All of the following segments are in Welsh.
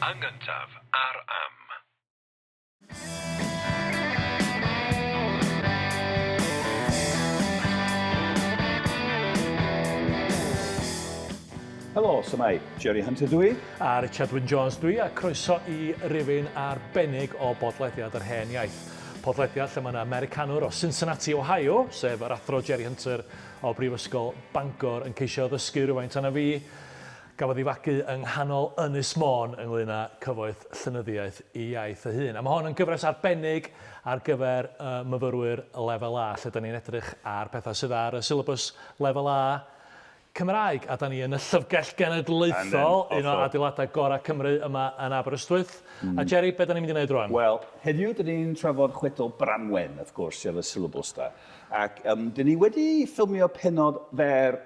Yn gyntaf ar Am. Helo, symau, Jerry Hunter dwi. A Richard Wyn Jones dwi, a croeso i rifyn arbennig o bodlediad yr hen iaith. Podlediad lle mae yna Americanwr o Cincinnati, Ohio, sef yr athro Jerry Hunter o Brifysgol Bangor yn ceisio ddysgu rhywfaint arna fi Gafodd ei fagu yng nghanol Ynys Môn ynglŷn â cyfoeth llenyddiaeth ei iaith ei hun. A mae hon yn gyfres arbennig ar gyfer y myfyrwyr Lefel A, lle 'da ni'n edrych ar pethau sydd ar y syllabus Lefel A Cymraeg. A 'da ni yn y Llyfrgell Genedlaethol, un o adeiladau gorau Cymru yma yn Aberystwyth. A Jerry, be 'da ni'n mynd i wneud rwan? Wel, heddiw 'da ni'n trafod chwedl Branwen, wrth gwrs, sef y syllabus 'da. Ac yym 'da ni wedi ffilmio pennod fer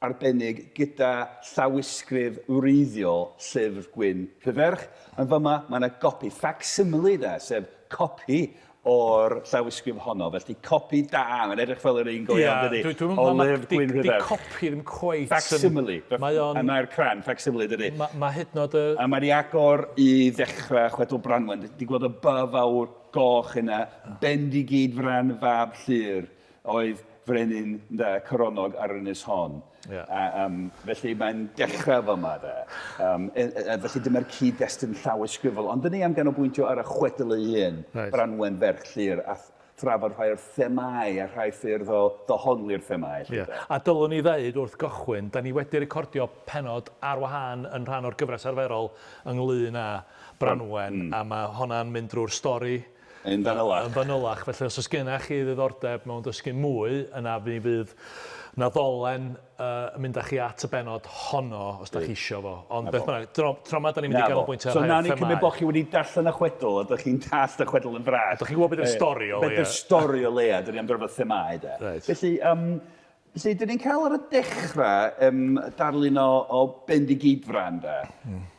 arbennig gyda llawysgrif wreiddiol Llyfr Gwyn Rhydderch. Yn fama mae yna gopi, facsimile de, sef copi o'r llawysgrif honno. Felly copi da, mae'n edrych fel yr un go iawn, dydy? Ie, dwi'n o Lyfr Gwyn Rhydderch. Di copi ddim cweit yn... Facsimile. Mae o'n... A mae'r cran, facsimile, dydy? Mae hyd yn oed y... A mae 'di agor i ddechrau chwedl Branwen. Di gweld y by fawr goch yna, Bendigeidfran fab Llŷr. Oedd frenin ynde, coronog ar yr ynys hon. Yeah. A, felly mae'n dechrau fama de. Felly dyma'r cyd-destun llawysgrifol. Ond dyn ni am ganolbwyntio ar y chwedl ei hun, right. Branwen ferch Llŷr, a thrafod rhai o'r themâu a rhai ffyrdd o ddohongli'r themâu. Yeah. A dylwn i ddeud wrth gychwyn, da ni wedi recordio pennod ar wahân yn rhan o'r gyfres arferol ynglyn â Branwen, a mae honna'n mynd drwy'r stori Yn fanylach. Yn fanylach. Felly os oes gennych chi ddiddordeb mewn dysgu mwy, yna mi fydd 'na ddolen yn mynd â chi at y bennod honno os da chi isio fo. Ond beth bynnag, tro, tro 'ma da ni'n mynd i ganolbwyntio ar rhai o'r So nawn ni themâu. cymryd bod chi wedi darllen y chwedl a dych chi'n dallt y chwedl yn fras. Dych chi'n gwybod beth yw'r stori o leia. Beth yw'r stori o leia, dyn ni am drafod themâu de. Reit. Felly, felly, dyn ni'n cael ar y dechrau darlun o Bendigeidfran, de,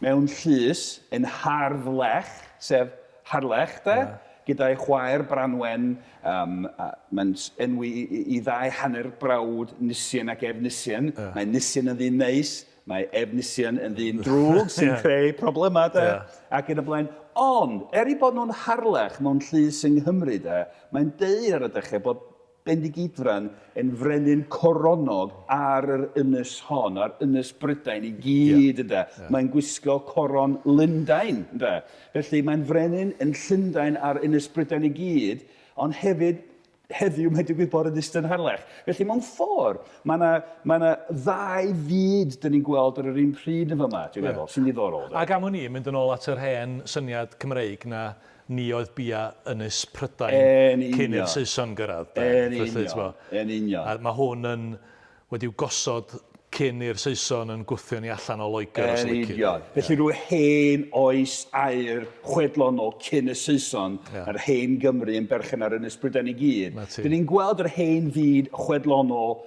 mewn llys yn Harddlech, sef Harlech, de, gyda'i chwaer Branwen, a mae'n enwi i ddau hanner brawd Nisien ac Efnisien. Mae Nisien yn ddyn neis, mae Efnisien yn ddyn drwg sy'n creu problemau, de, ac yn y blaen. Ond, er eu bod nhw'n Harlech mewn llys yng Nghymru, de, mae'n deud ar y dechrau bod Bendigeidfran yn frenin coronog ar yr ynys hon, ar Ynys Brydain i gyd, ynde. Mae'n gwisgo coron Lundain, ynde. Felly mae'n frenin yn Llundain ar Ynys Brydain i gyd, ond hefyd heddiw mae'n digwydd bod yn iste yn Harlech. Felly mewn ffordd, mae yna mae 'na ddau fyd 'dyn ni'n gweld ar yr un pryd yn fama, dwi'n meddwl, sy'n ddiddorol. Ac am wn i, mynd yn ôl at yr hen syniad Cymreig 'na Ni oedd bia Ynys Prydain cyn i'r Saeson gyrraedd, de. Yn union, yn union. A mae hwn yn wedi'w gosod cyn i'r Saeson yn gwthio ni allan o Loegr, os lici di. Yn union. Felly rhyw hen oes aur chwedlonol cyn y Saeson, a'r hen Gymru yn berchen ar Ynys Prydain i gyd. Dyn ni'n gweld yr hen fyd chwedlonol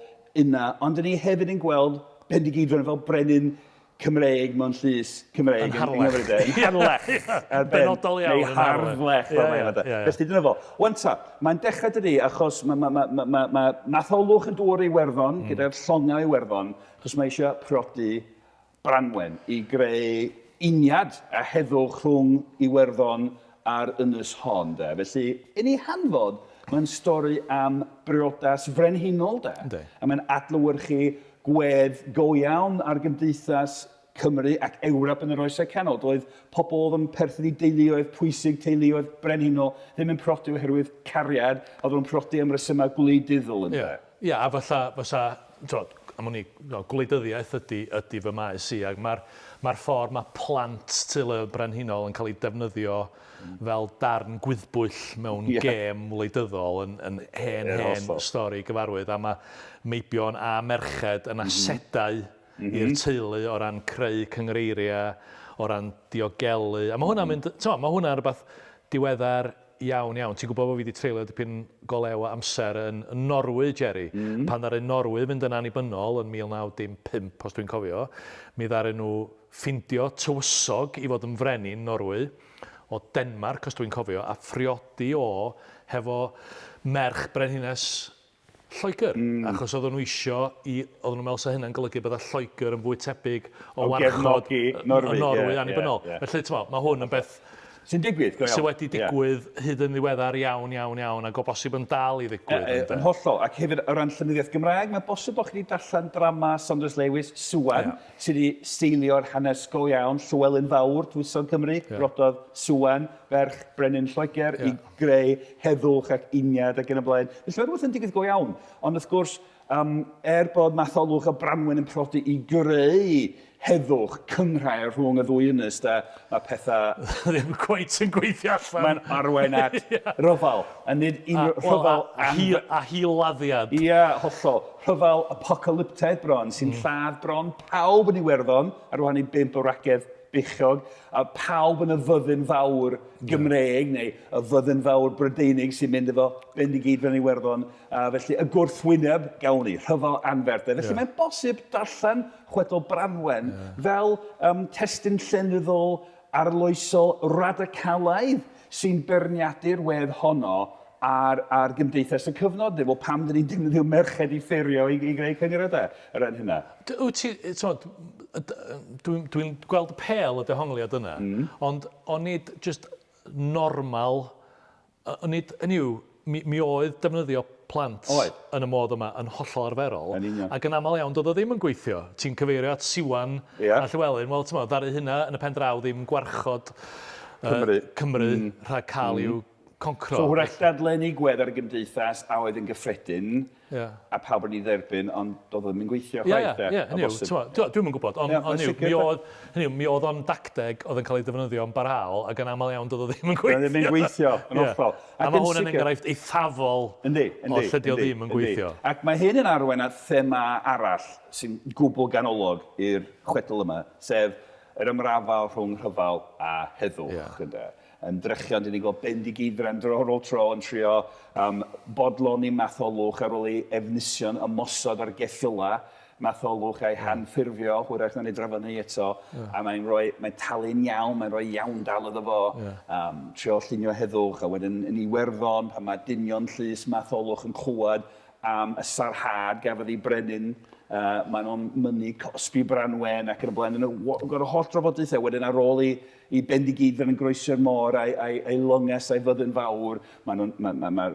yna, ond dyn ni hefyd yn gweld Bendigeidfran fel brenin Cymreig mewn llys Cymreig yn Harlech. Yn Harlech. Yn benodol iawn. Neu Harlech fel mae'n dweud. Felly dyna fo. Wan ta, mae'n dechrau dydi, achos mae ma, ma, ma, ma, ma Matholwch yn dŵr i Iwerddon, gyda'r llongau Iwerddon, achos mae eisiau priodi Branwen i greu uniad a heddwch rhwng Iwerddon a'r ynys hon, de. Felly, yn ei hanfod, mae'n stori am briodas frenhinol, de. Yndi. A mae'n adlewyrchu gwedd go iawn ar gymdeithas Cymru ac Ewrop yn yr Oesau Canol. Doedd pobl oedd yn perthyn i deuluoedd pwysig, teuluoedd brenhinol, ddim yn priodi oherwydd cariad, oedden nhw'n priodi am resymau gwleidyddol, ynde. Ie, ie, a falla, fysa, t'od, am wn i, no, gwleidyddiaeth ydy, ydy fy maes i, ac mae'r mae'r ffordd mae plant teuluoedd brenhinol yn cael eu defnyddio fel darn gwyddbwyll mewn gêm wleidyddol yn yn hen hen stori gyfarwydd, a mae meibion a merched yn asedau i'r teulu o ran creu cyngreiriau, o ran diogelu, a mae hwnna'n mynd, t'mo', mae hwnna'n rywbeth diweddar iawn iawn. Ti'n gwybod bod fi 'di treulio dipyn go lew o amser yn Norwy, Jerry. Pan ddaru Norwy fynd yn annibynnol yn 1915, os dwi'n cofio, mi ddaru nhw ffindio tywysog i fod yn frenin Norwy, o Denmarc os dwi'n cofio, a phriodi o hefo merch brenhines Lloegr, achos oedden nhw isio i, oedden nhw'n meddwl 'sa hynna'n golygu bydda Lloegr yn fwy tebyg o warchod Norwy, Norwy annibynnol. Felly, t'mo', ma' hwn yn beth sy'n digwydd, go iawn. Sy wedi digwydd hyd yn ddiweddar iawn, iawn, iawn, ac o bosib yn dal i ddigwydd, ynde. Yn hollol, ac hefyd o ran llenyddiaeth Gymraeg, mae'n bosib bod chi wedi darllen drama Saunders Lewis, Siwan, sydd wedi seilio ar hanes go iawn Llywelyn Fawr, Tywysog Cymru, briododd Siwan, ferch Brenin Lloegr, i greu heddwch ac uniad ac yn y blaen. Felly mae rhywbeth yn digwydd go iawn. Ond wrth gwrs, um, er bod Matholwch a Branwen yn prodi i greu heddwch, cynghrair rhwng y ddwy ynys, da, mae pethau... Ddim cweit yn gweithio allan. Mae'n arwain at yeah. rhyfel, a nid unrhyw rhyfel... A, hi, a hiladdiad. Ia, yeah, hollol. Rhyfel apocalyptaidd bron, sy'n lladd bron pawb yn Iwerddon, ar wahân i bump o wragedd beichiog, a pawb yn y fyddin fawr Gymreig neu y fyddin fawr Brydeinig sy'n mynd efo Bendigeidfran Iwerddon, a felly y gwrthwyneb gawn ni, rhyfel anferth. Felly yeah. mae'n bosib darllen chwedl Branwen yeah. fel um, testun llenyddol arloesol radicalaidd sy'n beirniadu'r wedd honno ar, ar gymdeithas y cyfnod, neu wel pam dyn ni'n defnyddio merched i ffeirio i, i greu cyngredau o ran hynna. Wyt ti, t'mod, dwi'n dwi gweld y pêl y dehongliad yna, ond onid jyst normal, onid, hynny yw, mi, mi oedd defnyddio plant oedd. yn y modd yma yn hollol arferol, yn union. ac yn aml iawn doedd o ddim yn gweithio. Ti'n cyfeirio at Siwan yeah. a Llywelyn, wel, t'mod, ddaru hynna yn y pen draw ddim gwarchod Cymru, Cymru rhag cael i'w concro. So hwyrach dadlen i gwedd ar y gymdeithas a oedd yn gyffredin, yeah. a pawb yn ei dderbyn, ond doedd o ddim yn gweithio chwaith. Ie, ie, hynny yw, dwi'm yn gwybod, ond yeah, hynny yw, mi oedd, hynny yw, mi oedd o'n dacteg oedd yn cael ei defnyddio yn barhaol, ac yn aml iawn doedd o ddim yn gweithio. Doedd ddim yn gweithio, yn hollol. A mae hwn yn enghraifft eithafol yndi, yndi, o lle dio ddim yn gweithio. Ac mae hyn yn arwain at thema arall sy'n gwbl ganolog i'r chwedl yma, sef yr ymrafael rhwng rhyfel a heddwch. Yeah. Ynde? Ymdrechion, dyn ni'n gweld Bendigeidfran dro ar ôl tro yn trio um, bodloni Matholwch ar ôl ei Efnisien ymosod ar geffylau Matholwch a'i hanffurfio, hwyrach nawn ni drafod hynny eto, yeah. a mae'n rhoi, mae'n talu'n iawn, mae'n rhoi iawn dal iddo fo, yeah. um, trio llunio heddwch, a wedyn yn Iwerddon, pan mae dynion llys Matholwch yn clywed am y sarhad gafodd ei brenin, uh, maen nhw'n mynnu cosbi Branwen ac yn y blaen, yn y, y holl drafodaethau wedyn ar ôl i i Bendigeidfran yn groesio'r môr a'i, a'i, a'i longes a'i fyddin fawr. Maen nhw'n, ma, ma, ma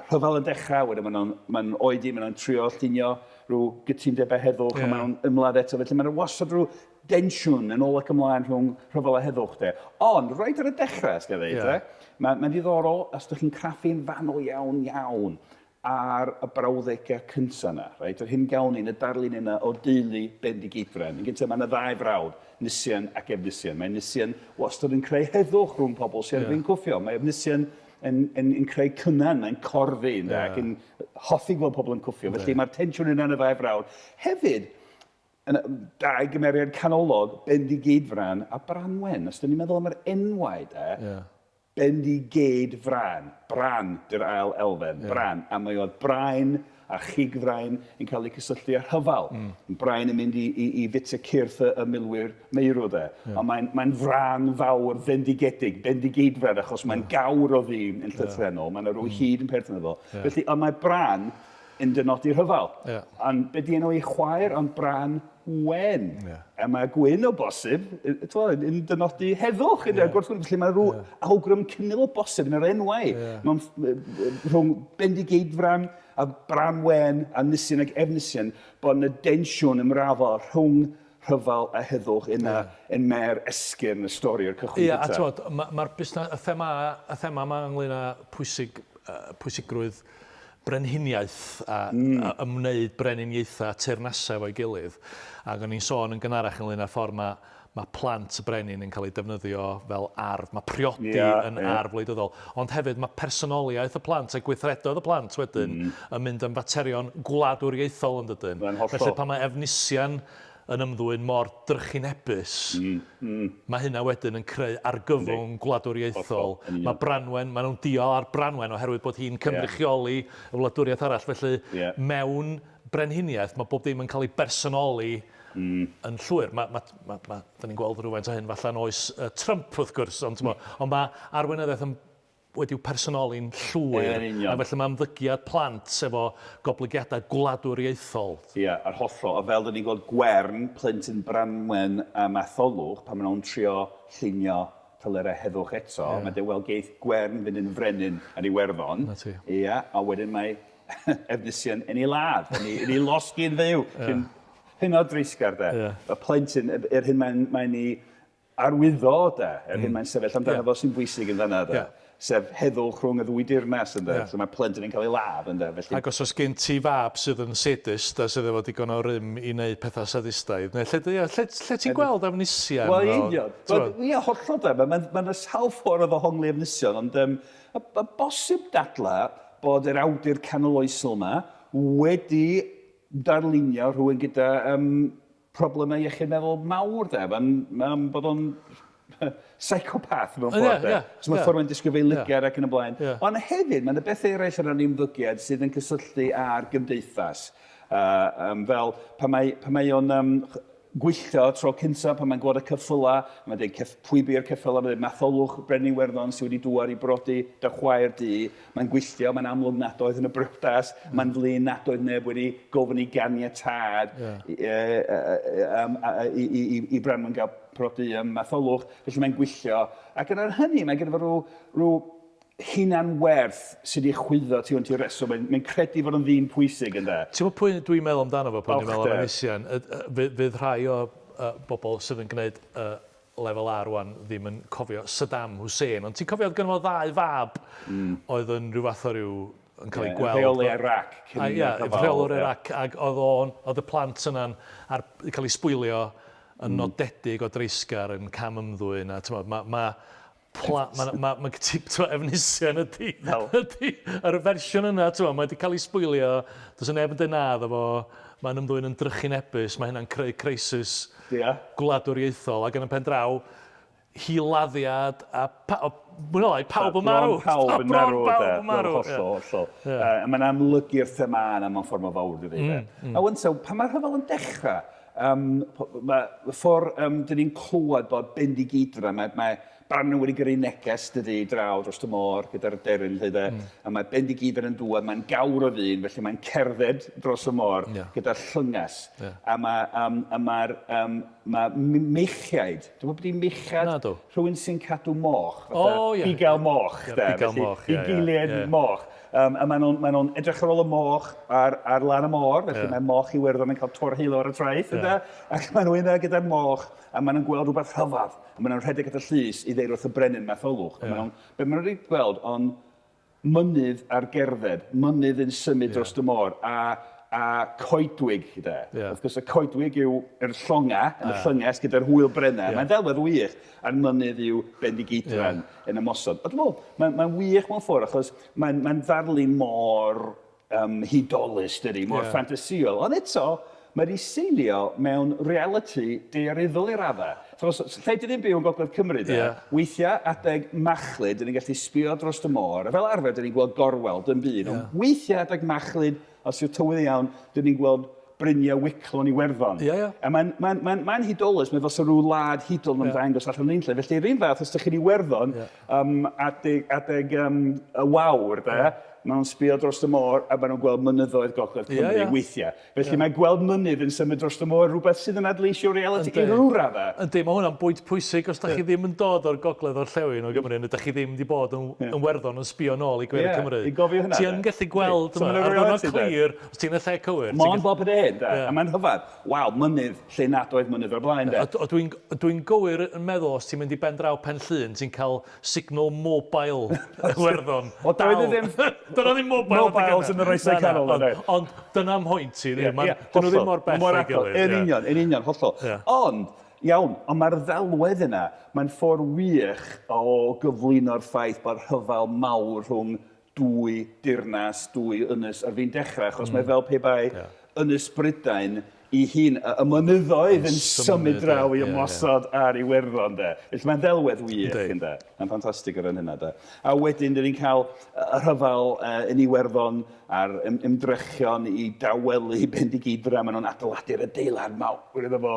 rhyfel yn dechrau, wedyn maen nhw'n ma nhw oedi, maen nhw'n trio llunio rhyw gytundebau heddwch, Ie. a maen nhw'n ymladd eto. Felly maen nhw wastad rhyw densiwn yn ôl ac ymlaen rhwng rhyfel a heddwch de. Ond, reit ar y dechrau, os gael ddeud, Ie. de, mae'n ma ddiddorol, os ydych chi'n craffu'n fanwl iawn, iawn, ar y brawddegau cynta 'na, reit, yr hyn gawn ni yn y darlun yna o deulu Bendigeidfran. Yn gyntaf, mae yna ddau frawd, Nisien ac Efnisien. Mae Nisien wastad yn creu heddwch rhwng pobl sydd ar fin cwffio. Mae Efnisien yn, yn, yn creu cynan, mae'n corddi, ynde, Ie. ac yn hoffi gweld pobl yn cwffio. Felly mae'r tensiwn yna yn y ddau frawd. Hefyd, yn y dau gymeriad canolog, Bendigeidfran a Branwen. Os dyn ni'n meddwl am yr enwau, de, Ie. Bendigeidfran, bran 'di'r ail elfen, bran, a mi oedd brain a chigfrain yn cael eu cysylltu â rhyfel. Brain yn mynd i, i, i fita cyrff y, y milwyr meirw de. Ond mae'n mae fran fawr fendigedig, Bendigeidfran, achos mae'n gawr o ddyn yn llythrennol, mae'n rhyw hyd yn perthyn iddo. Felly, ond mae Bran yn dynodi rhyfel. Ie. Ond be di enw ei chwaer? Ond Bran Wen. Ie. A mae gwyn o bosib, t'mo', yn dynodi heddwch. Ie. Gwrthwyneb, felly mae rhyw awgrym cynnil o bosib yn yr enwau. Ie. Mae'n rhwng Bendigeidfran a Bran Wen a Nisien ac Efnisien, bod yna densiwn ymrafael rhwng rhyfel a heddwch yna yn mer esgyrn y stori o'r cychwyn Ie, a cynta. t'mod, ma' ma'r busna- y thema, y thema 'ma ynglyn â pwysig, yy, pwysigrwydd brenhiniaeth a a ymwneud breniniaethau a teyrnasau efo'i gilydd. Ac o'n i'n sôn yn gynharach ynglyn â'r ffordd mae, mae plant y brenin yn cael eu defnyddio fel arf. Mae priodi Ia, yn ia. arf wleidyddol. Ond hefyd mae personoliaeth y plant a gweithredoedd y plant wedyn yn mynd yn faterion gwladwriaethol yn dydyn? Mae'n hollol. Felly pan mae Efnisien yn ymddwyn mor drychinebus, mae hynna wedyn yn creu argyfwng gwladwriaethol. Hollol, yn union. Mae Branwen, maen nhw'n dial ar Branwen oherwydd bod hi'n cynrychioli y wladwriaeth arall. Felly mewn brenhiniaeth mae bob dim yn cael ei bersonoli yn llwyr. Mae, mae, mae, mae, da ni'n gweld rhywfaint o hyn falle yn oes uh, Trump wrth gwrs, ond, mm. ond mae arweinyddiaeth yn wedi'w personoli'n llwyr. Yn union. A felly mae ymddygiad plant efo goblygiadau gwladwriaethol. Ia, yr hollol. A fel 'dan ni'n gweld Gwern, plentyn Branwen a Matholwch, pan maen nhw'n trio llunio telerau heddwch eto, yeah. mae'n dweud, wel, geith Gwern fynd yn frenin yn Iwerddon. Na ti. Ia, a wedyn mae Efnisien yn ei ladd, yn ei, yn ei losgi'n fyw. Yeah. Hynod dreisgar, de. Yeah. Y plentyn, yr hyn mae'n mae ei arwyddo, de, yr hyn mae'n sefyll amdano fo sy'n bwysig yn fanna, de. Yeah. Sef heddwch rhwng y ddwy dirnas, ynde. Yeah. So mae plentyn yn cael ei ladd, ynde. Felly... Ac os oes gen ti fab sydd yn sadist a sydd efo digon o rym i wneud pethau sadistaidd, neu lle, ia, lle, lle ti'n gweld Efnisien? Wel, union. Wel, ia, hollol de. Mae'n ma, ma sawl ffordd o ddehongli Efnisien, ond um, a, a bosib dadla bod yr awdur canoloesol yma wedi darlunio rhywun gyda um, problemau iechyd meddwl mawr de. Mae'n ma bod o'n psychopath mewn ffordd de. So mae'n ffordd mae'n disgrifio ei lygad ac yn y blaen. Ond hefyd, mae'n y bethau eraill o ran ymddygiad sydd yn cysylltu â'r gymdeithas. Um, fel pan mae, pan mae o'n um, gwylltio tro cyntaf, pan mae'n gweld y ceffylau, mae'n dweud cef, pwy bu'r ceffylau, mae'n dweud Matholwch Brenin Iwerddon sydd wedi dŵad i brodi dy chwaer di. Mae'n gwylltio, mae'n amlwg nad oedd yn y briodas, mm. mae'n flin nad oedd neb wedi gofyn i ganiatâd yeah. i, i, i, i, i Branwen gael prodi ym Matholwch, felly mae'n gwylltio. Ac yn ar hynny, mae gen fo rhyw, rhyw hunan werth sydd wedi chwyddo tu hwnt i reswm. Mae'n mae credu fod yn ddyn pwysig ynde. Ti'n gwybod pwy dwi'n meddwl amdano fo pan dwi'n meddwl am Efnisien? Fydd rhai o bobl sydd yn gwneud lefel A rwan ddim yn cofio Saddam Hussein, ond ti'n cofio oedd gynno fo ddau fab mm. oedd yn rhyw fath o ryw yn cael ei gweld. Rheoli Iraq cyn y rhyfel. Rheolwr Iraq, ac oedd o'n, oedd y plant yna'n ar, cael ei sbwylio yn mm. nodedig o dreisgar yn cam ymddwyn a ti'n mae ma, pla, ma, ma, ma, ma, Efnisien ydy, ydy, yr fersiwn yna, ti'n mae wedi cael ei sbwylio, does neb yn dweud na iddo fo, mae'n ymddwyn yn drychinebus, mae hynna'n creu crisis yeah. gwladwriaethol, ac yn y pen draw, hiladdiad a pa, o, mwy neu lai, pawb yn marw. Pawb yn marw, pawb yn marw. Hollol, hollol. Yeah. Mae'n amlygu'r thema yna mewn ffordd mor fawr, dwi'n dweud. Mm, mm. A wan, so, pan mae'r rhyfel yn dechrau, um, mae ffordd um, dyn ni'n clywed bod Bendigeidfran, mae, mae Branwen wedi gyrru neges dydy draw dros y môr gyda'r deryn lle de, mm. a mae Bendigeidfran yn dŵad, mae'n gawr o ddyn, felly mae'n cerdded dros y môr yeah. gyda llynges. Yeah. A mae um, a mae'r um, mae meichiaid, dwi'n gwybod beth i meichiad? Nadw. Rhywun sy'n cadw moch, fatha oh, yeah. bugail moch, yeah, de. Bugail moch, ie. Bugeiliaid yeah. moch. Um, a maen nhw'n ma nhw edrych ar ôl y moch ar, ar lan y môr, felly yeah. mae moch Iwerddon yn cael torheilo ar y traeth, yeah. Ac maen nhw yna gyda'r moch, a maen nhw'n gweld rhywbeth rhyfedd, a maen nhw'n rhedeg at y llys i ddeud wrth y brenin Matholwch. Yeah. Maen nhw'n, be maen nhw wedi gweld, ond mynydd ar gerdded, mynydd yn symud yeah. dros y môr, a, a coedwig, de. Yeah. Wrth gwrs, y coedwig yw yr llonga, yn y llynges gyda'r hwyl brennau. Yeah. Mae'n ddelwedd wych, a'r mynydd yw Bendigeidfran yeah. yn ymosod. A dwi'n meddwl, mae'n mae wych mewn ffordd, achos mae'n mae ddarlun mor um, hudolus, dydy, mor Ie. yeah. ffantasïol. Ond eto, mae wedi seilio mewn reality daearyddol i raddau. So, os, lle dyn ni'n byw yn Gogledd Cymru, de, Ie. weithiau adeg machlud, dyn ni'n gallu sbio dros y môr, a fel arfer, dyn ni'n gweld gorwel, dim byd. Ie. Ond weithiau adeg machlud, os yw'r tywydd iawn, dyn ni'n gweld bryniau Wiclon Iwerddon. Ie, ie. A mae'n mae mae mae hudolus, mae fel sa rhyw wlad hudol yn ymddangos allan o'n unlle. Felly, yr un fath, os ydych chi'n Iwerddon, Ie. um, adeg, adeg um, y wawr, de, Ie. maen nhw'n sbio dros y môr a maen nhw'n gweld mynyddoedd Gogledd Ie, Cymru ie. weithiau. Felly mae gweld mynydd yn symud dros y môr rhywbeth sydd yn adleisio reality i ryw raddau. Yndi, mae hwnna'n bwynt pwysig os da chi ddim yn dod o'r gogledd orllewin o Gymru, neu da chi ddim wedi bod yn, Ie. yn Werddon yn sbio nôl i Gwerin Ie, Cymru. i gofio hynna, Ti yn de. gallu gweld, So yma, ma'n ar ddiwrnod reality, de. clir, os ti'n y lle cywir. ti'n Mond gallu- bob yn hyn, de. Ie. A mae'n rhyfedd. Waw, mynydd lle nad oedd mynydd o'r blaen, de. A d- a dwi'n dwi gywir yn meddwl os ti'n mynd i ben draw Pen Llŷn, ti'n cael signal mobile Iwerddon. O, doedd e ddim- Doedd o ddim mobile. Mobiles yn yr oesau Na, na, canol, ond- na. Ond dyna mhwynt i, Ie, ddim. ie, Dyn nhw ddim hollol. mor bell Mor o'i agos. gilydd. Yn ie. union, yn union, hollol. Ie. Ond, iawn, ond mae'r ddelwedd yna, mae'n ffordd wych o gyflwyno'r ffaith bod rhyfel mawr rhwng dwy dirnas, dwy ynys ar fin dechrau, achos mae fel pe bai Ie. Ynys Brydain i hun, y, y mynyddoedd yn symud symud, draw i ie, ie. ymosod ar Iwerddon, de. Felly mae'n ddelwedd wych, Yndi. ynde. Mae'n ffantastig o ran hynna, de. A wedyn, dyn ni'n cael y rhyfel uh, yn Iwerddon a'r ym, ymdrechion i dawelu Bendigeidfran. Maen nhw'n adeiladu'r adeilad mawr iddo fo.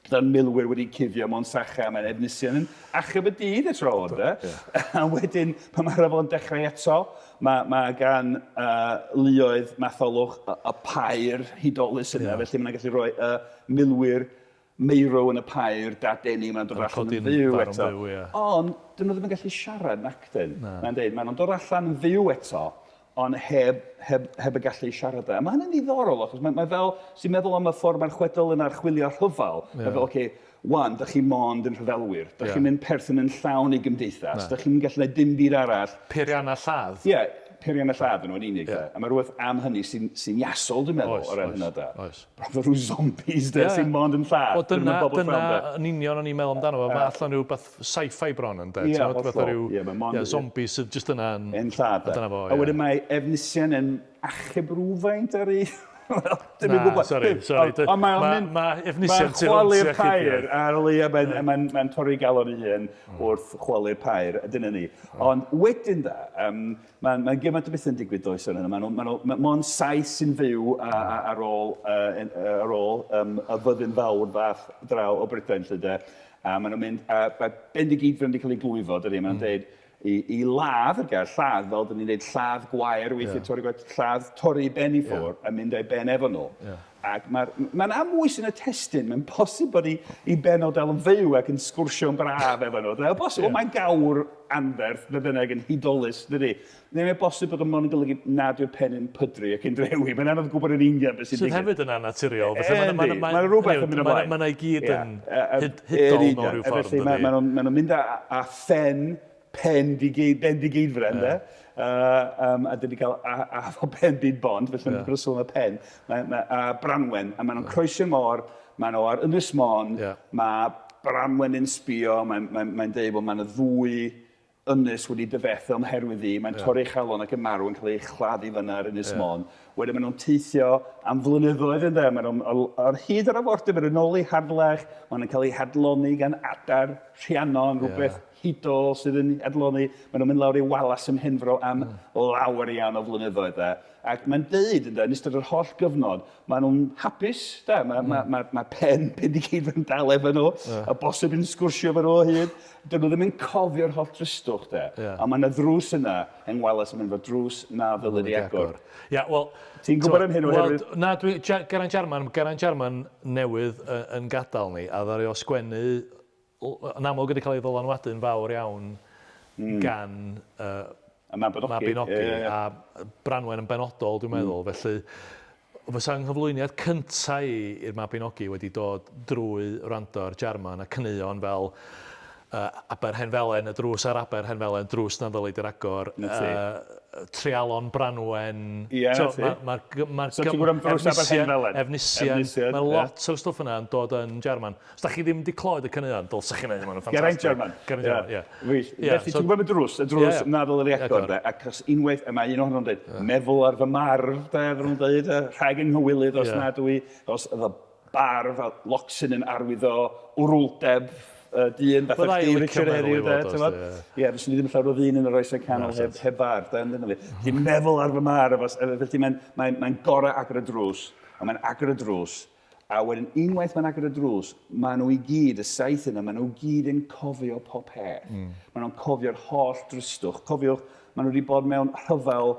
Gyda'r milwyr wedi cuddio mewn sachau, mae'n Efnisien yn achub y dydd y tro hwn, de. A wedyn, pan mae'r rhyfel yn dechrau eto, mae, mae gan uh, luoedd Matholwch y, y pair hudolus yna, yeah. felly mae'n gallu rhoi y uh, milwyr meirw yn y pair dadeni, mae'n dod allan yn fyw eto. Fyw, yeah. Ond, dyn nhw ddim yn gallu siarad nacdyn. Mae'n dweud, maen nhw'n dod allan yn fyw eto, ond heb, heb, heb y gallu i siarad â. Mae hynny'n ddiddorol, achos mae, mae fel, sy'n meddwl am y ffordd mae'r chwedl yn archwilio rhyfel, yeah. mae fel, oce, okay, wan, dych chi mond yn rhyfelwyr, dych yeah. chi'n mynd perthyn yn llawn i gymdeithas, dych chi'n gallu gwneud dim byd arall. Peiriannau lladd. Ie, yeah, peiriannau lladd yn nhw'n unig. Yeah. A mae rhywbeth am hynny sy'n sy iasol, dwi'n meddwl, oes, o ran hynna da. Oes. Fatha rhyw zombies de, sy'n mond yn lladd. Wel dyna, dyna yn union o'n i'n meddwl amdano fo, mae allan rhyw beth sci-fi bron yn de, Ie, hollol. Fatha rhyw Ie, mae mond... Ie, zombies sydd jyst yna yn... Yn lladd de. A dyna fo, ie. A wedyn mae Efnisien yn achub rhywfaint ar ei... Wel, dim yn gwybod. Na, sori, sori. Ond mae o'n mynd... Mae Efnisien tu hwnt i achubiaeth. Mae'n chwalu'r pair ar o leia, mae'n mae, mae torri galon ei hun wrth chwalu'r pair, a dyna ni. Ond wedyn da, um, Mae'n mae gymaint o bethau'n digwydd does yn yna. Maen nhw, maen nhw, ma, mond saith sy'n fyw a, a, ar ôl, uh, ar ôl um, y fyddin fawr fath draw o Brydain, lle de. A maen nhw'n mynd, a mae Bendigeidfran wedi cael ei glwyfo, dydy, maen nhw'n mm. dweud, i, i ladd yr gair, lladd, fel dyn ni'n dweud lladd gwair weithiau, yeah. torri gwair, lladd, torri ben i ffwr yeah. a mynd â'i ben efo nhw. Yeah. Ac mae'r, mae'n amwys yn y testun, mae'n posib bod i, i ben o dal yn fyw ac yn sgwrsio'n braf efo nhw. Mae'n bosib, yeah. mae'n gawr anferth, fe bynnag yn hudolus, dydy. Neu mae'n bosib bod o'n mond yn golygu nad yw'r pen yn pydru ac yn drewi. Mae'n anodd gwybod yn union beth sy'n digwydd. Sydd hefyd yn annaturiol. Felly mae'n ma, ma, ma rhywbeth yn mynd ymlaen. Mae'n i gyd yn hudol mewn rhyw ffordd. Felly mae'n ma ma nhw'n mynd â, â phen pen Bendigeidfran, yeah. de. Um, a dyn ni cael a, a fo pen byd bond, felly yeah. mae'n sôn y pen. Mae, mae, a Branwen, a maen nhw'n croesio'r môr, maen nhw ar Ynys Môn, yeah. mae Branwen yn sbio, mae'n mae, mae dweud bod mae'n ddwy ynys wedi dyfethu oherwydd i, mae'n yeah. torri chalon ac yn marw yn cael ei chladdu fyna ar Ynys yeah. Môn. Wedyn maen nhw'n teithio am flynyddoedd ynde, maen nhw'n ar hyd yr afordir, maen nhw'n ôl i Harlech, maen nhw'n cael eu hadlonni gan adar Rhiannon, rhywbeth yeah. hudol sydd yn adlonni. Maen nhw'n mynd lawr i Walas ym Mhenfro am mm. lawer iawn o flynyddoedd. De. Ac mae'n deud, ynde, yn ystod yr holl gyfnod, maen nhw'n hapus, de. Mae mm. ma, ma, ma pen Bendigeidfran yn dal efo nhw, yeah. a bosib yn sgwrsio efo nhw o hyd. Dyn nhw ddim yn cofio'r holl dristwch, de. Yeah. A mae yna ddrws yna yng Ngwalas yn mynd fod drws na ddylid ei agor. Ia, yeah, wel... Ti'n gwybod am hyn oherwydd... Wel, na, dwi... Geraint Jarman, Geraint Jarman newydd yn gadael ni, a ddaru o sgwennu yn amlwg wedi cael ei ddylanwadu'n fawr iawn mm. gan uh, y Mabinogi, Mabinogi yeah, yeah. a Branwen yn benodol, dwi'n meddwl. Mm. Felly, fysa nghyflwyniad cyntaf i i'r Mabinogi wedi dod drwy wrando ar Jarman a caneuon fel uh, Aberhenfelen, y drws ar Aberhenfelen, drws na ddylid yr agor, uh, Treialon Branwen. Ie, so, ti. Mae'r... Ma, ma, so ti'n gwybod am drws Aberhenfelen? Efnisien. Mae lot o'r stwff yna yn dod yn Jarman. Os da chi ddim wedi clywed y caneuon, dylsech chi wneud, maen nhw'n ffantastig. Geraint Jarman. Geraint Jarman, ie. Wych. Felly ti'n gwybod am y drws, y drws na ddylid ei agor, de, ac unwaith, y mae un ohonyn nhw'n dweud, meddwl ar fy marf, de, fydden nhw'n dweud, rhag yng nghywilydd os na dwi, os y barf a locsyn yn arwydd o wrwldeb dyn fatha chdi, Richard heddiw, de, ti'n gwbod? Ie, fyswn i ddim yn llawer o ddyn yn yr oesau canol heb, heb farf, de, yn fi. Felly meddwl ar fy marf, felly mae'n mae, mae gorau agor y drws, a mae'n agor y drws, A wedyn unwaith mae'n agor y drws, maen nhw i gyd, y saith yna, maen nhw gyd yn cofio pob peth. Mm. Maen nhw'n cofio'r holl dristwch. Cofiwch, maen nhw wedi bod mewn rhyfel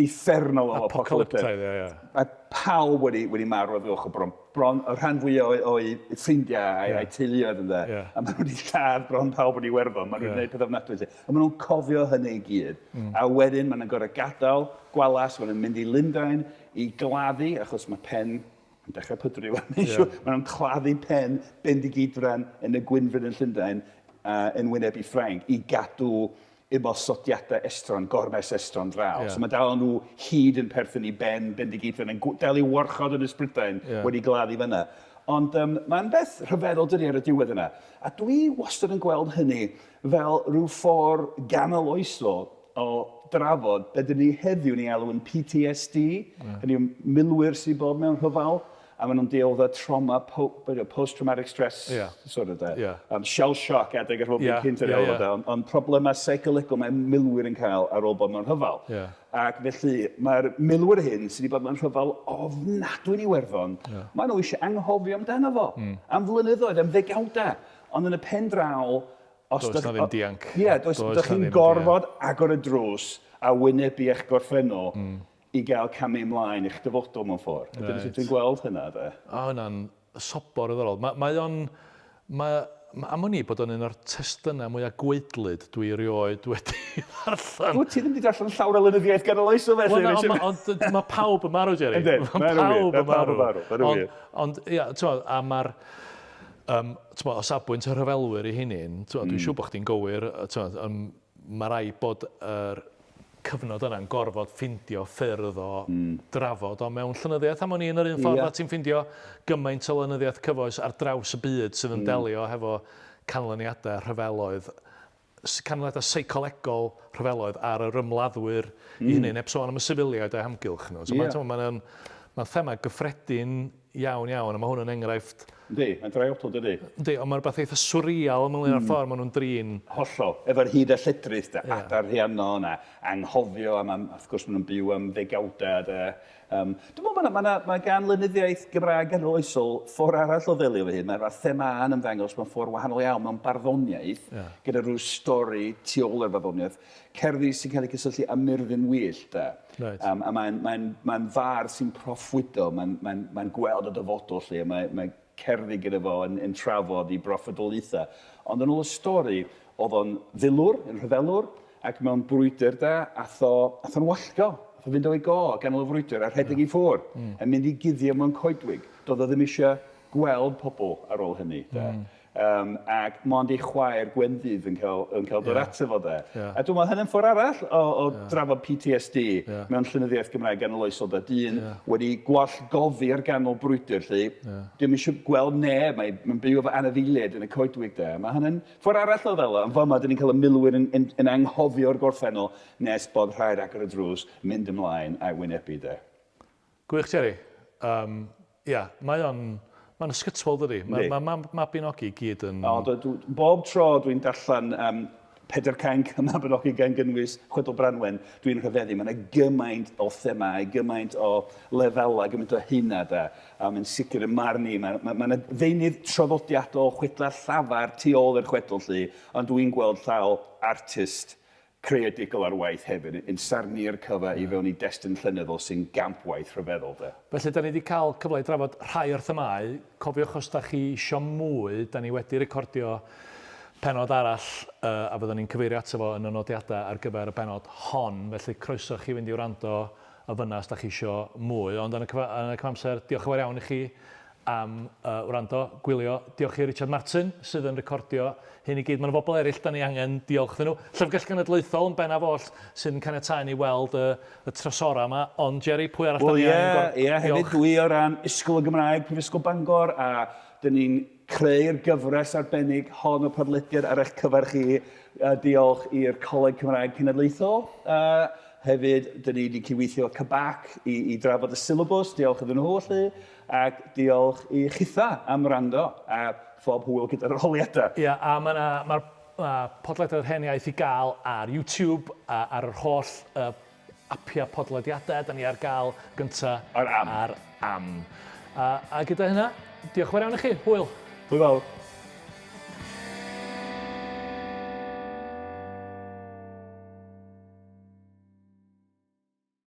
uffernol o apocalyptaidd. Ie, ie. Mae pawb wedi, wedi marw o ddwch o bron, bron y rhan fwyaf o'i, o'i ffrindiau a'i, yeah. teuluoedd ynddo. Yeah. A maen nhw wedi lladd bron pawb yn Iwerddon. Maen nhw wedi yeah. gwneud pethau ofnadwy. A maen nhw'n cofio hynny i gyd. Mm. A wedyn maen nhw'n gorfod gadael Gwalas, maen nhw'n mynd i Lundain, i gladdu, achos mae pen yn dechrau pydru wan, mae'n siŵr. Maen nhw'n claddu pen Bendigeidfran yn y Gwynfryn yn Llundain uh, yn wynebu Ffrainc i gadw ymosodiadau estron, gormes estron draw. Yeah. So mae dal nhw hyd yn perthyn i ben Bendigeidfran yn dal i warchod yn Ysbrydain yeah. wedi gladdu fyna. Ond um, mae'n beth rhyfeddol dydy ar y diwedd yna. A dwi wastad yn gweld hynny fel rhyw ffordd ganol oesol o drafod be dyn ni heddiw yn ei alw yn PTSD, yeah. hynny yw milwyr sydd bod mewn rhyfel, a maen nhw'n dioddef trauma, po, post-traumatic stress disorder, de. Shell shock adeg y rhyfel byd cyntaf, de, ond on problemau seicolegol mae milwyr yn cael ar ôl bod mewn rhyfel. Ac felly mae'r milwyr hyn sydd wedi bod mewn rhyfel ofnadwy yn Iwerddon, maen nhw eisiau anghofio amdano fo, am flynyddoedd, am ddegawdau. Ond yn y pen draw, os Does 'na ddim dianc. Ie, does, dych chi'n gorfod agor y drws a wynebu eich gorffennol i gael camu ymlaen i'ch dyfodol mewn ffordd. A dyna sut dwi'n gweld hynna, de. O, hynna'n sobor o ddiddorol. Mae, mae o'n... Mae, am wn i bod o'n un o'r testunau mwyaf gwaedlyd dwi erioed wedi ddarllen. Wyt ti ddim wedi darllen llawer o lenyddiaeth ganoloesol felly, Wel na, ond ma, ond mae pawb yn marw, Jerry. Yndyn, mae pawb yn marw. Mae Ond, ond ia, ti'n a mae'r... Um, ti'n o safbwynt y rhyfelwyr eu hunain, ti'n dwi'n siŵr bod chdi'n gywir, ti'n um, mae rhaid bod yr cyfnod yna'n gorfod ffindio ffyrdd o drafod o mewn llenyddiaeth am wn i yn yr un ffordd a ti'n ffindio gymaint o lenyddiaeth cyfoes ar draws y byd sydd yn delio hefo canlyniadau rhyfeloedd, canlyniadau seicolegol rhyfeloedd ar yr ymladdwyr eu hunain, heb sôn am y sifiliaid o'u hamgylch nhw. So mae'n mae'n mae'n thema gyffredin iawn iawn a mae hwn yn enghraifft... Yndi, mae'n drawiadol dydi? Yndi, ond mae rhywbeth eitha swreal ynglyn â'r ffordd maen nhw'n drin... Hollol, efo'r hud a lledrith de, adar Rhiannon a anghofio am, am, wrth gwrs maen nhw'n byw am ddegawdau de. Um, dwi'n meddwl mae, ma, ma gan lenyddiaeth Gymraeg ganoloesol ffordd arall o ddelio efo hyn. Mae'r fath thema'n ymddangos mewn ffordd wahanol iawn mewn barddoniaeth, gyda rhyw stori tu ôl i'r farddoniaeth. Cerddi sy'n cael eu cysylltu â Myrddin Wyllt, de. Reit. A mae'n mae mae fardd sy'n proffwydo, mae'n mae mae gweld y dyfodol 'lly, a mae, mae cerddi gyda fo yn, yn trafod i broffwydoliaethau. Ond yn ôl y stori, oedd o'n filwr, yn rhyfelwr, ac mewn brwydr de, ath o, ath o'n wallgo, ath o fynd o'i go ganol y frwydr a rhedeg i ffwrdd, a mynd i guddio mewn coedwig. Doedd o ddim eisiau gweld pobl ar ôl hynny, de. Yym, ac mond ei chwaer Gwenddydd yn cael, yn cael dod ato fo, de. A dwi'n meddwl hynny'n ffordd arall o, o drafod PTSD mewn llenyddiaeth Gymraeg ganoloesol, de. Dyn wedi gwallgofi ar ganol brwydr, 'lly. Dim eisiau gweld neb, mae'n mae byw efo anifeiliaid yn y coedwig, de. Mae hynny'n ffordd arall o ddel o. Yn fama, dyn ni'n cael y milwyr yn, yn, yn anghofio'r gorffennol nes bod rhaid agor y drws, mynd ymlaen a'i wynebu, de. Gwych Jerry. Yym, ia, mae o'n... Mae'n ysgytwol, dydi? Mae ma, ma Mabinogi i gyd yn... O, dw, dw, bob tro dwi'n darllen um, Pedair Cainc y Mabinogi gan gynnwys Chwedl Branwen, dwi'n rhyfeddu. Mae yna gymaint o themâu, gymaint o lefelau, gymaint o hynna, da. A mae'n sicr yn marn i, mae ma, ma yna ddeunydd traddodiadol, chwedlau llafar tu ôl i'r chwedl, 'lly, ond dwi'n gweld llaw artist creadigol ar waith hefyd, yn sarnu'r cyfa i fewn i destun llenyddol sy'n gampwaith rhyfeddol, de. Felly, da ni 'di cael cyfle i drafod rhai o'r themâu. Cofiwch os da chi isio mwy, da ni wedi recordio pennod arall a fyddwn ni'n cyfeirio ato fo yn y nodiadau ar gyfer y bennod hon, felly croeso i chi fynd i wrando y fyna os da chi isio mwy. Ond yn y cyfamser, diolch yn fawr iawn i chi am wrando, gwylio. Diolch i Richard Martin sydd yn recordio hyn i gyd. Mae 'na bobl eraill 'da ni angen diolch iddyn nhw. Llyfrgell Genedlaethol yn bennaf oll sydd yn caniatáu ni weld y, y trysorau yma. Ond Jerry, pwy arall 'da ni angen gorfod diolch? Wel ie, ie, hefyd dwi o ran Ysgol y Gymraeg Prifysgol Bangor a 'dyn ni'n creu'r gyfres arbennig hon o podlediad ar eich cyfer chi. Diolch i'r Coleg Cymraeg Cenedlaethol. Hefyd, 'dyn ni wedi cydweithio efo CBAC i, i drafod y syllabws, diolch iddyn nhw felly. Ac diolch i chitha am wrando, a phob hwyl gyda'r arholiadau. Ia, a mae 'na, mae'r ma' podlediad Yr Hen Iaith i gael ar YouTube a ar yr holl uh, apiau podlediadau. Da ni ar gael gynta ar am. Ar am. A, a gyda hynna, diolch yn fawr iawn i chi. Hwyl. Hwyl fawr.